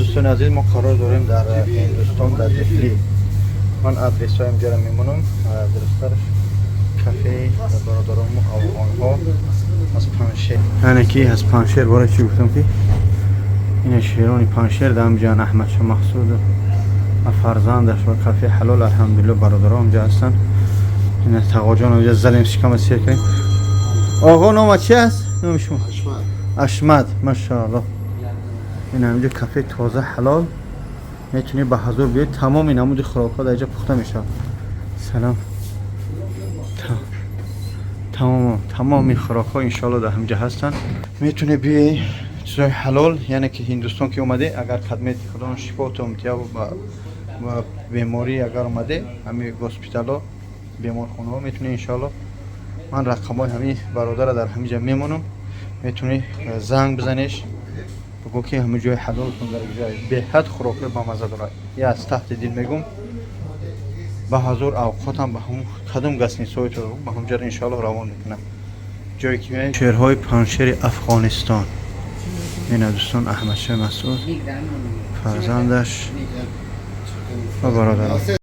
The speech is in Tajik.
Дӯстони азиз, мо қарор дорем дар Ҳиндустон, дар Дехли. Ман адресҳоям ҷара мемонам. Дурусттараш, кафеи бародарону афғонҳо аз Паншер, яъне ки аз Паншер. Бора чӣ гуфтам, ки ина шерони Паншер дар ҳамҷан, Аҳмадшо Мақсуд ва фарзандаш ва кафе ҳалол. Алҳамдулилло, бародаро ҳамҷа ҳастанд. Ина тағоҷон ҳамҷа залем, шикама сер кардем. Оғо, нома чи аст? Номи шумо? Ашмад. Машаалло. Ин ҳамҷа кафе тоза ҳалол, метунӣ ба ҳазур биёед. Тамоми намуди хӯрокҳо дар инҷа пухта мешавад. Салом. Тамоми хӯрокҳо, иншоалло, дар ҳамҷа ҳастанд. Метунӣ биёи, чизои ҳалол. Яъне ки Ҳиндустон ки омаде, агар кадмети Худо шифотум тия ба беморӣ агар омаде, ҳами госпитало, беморхонаҳо метунӣ, иншоалло. Ман рақамҳои ҳамин бародара дар ҳаминҷа мемонам, метунӣ занг бизанеш, бигӯ ки ҳамин ҷои ҳалолтон дар ҷои беҳад хӯрокҳои бамаза дорад. Я аз таҳти дил мегум, ба ҳазор авқотам ба ҳамун кадом гостиницаҳои то ба ҳамҷара, иншоалло, равон мекунам. Ҷое ки шерҳои Паншери Афғонистон. Ина дӯстон, Аҳмадшоҳ Масуд, фарзандаш ва бародарон.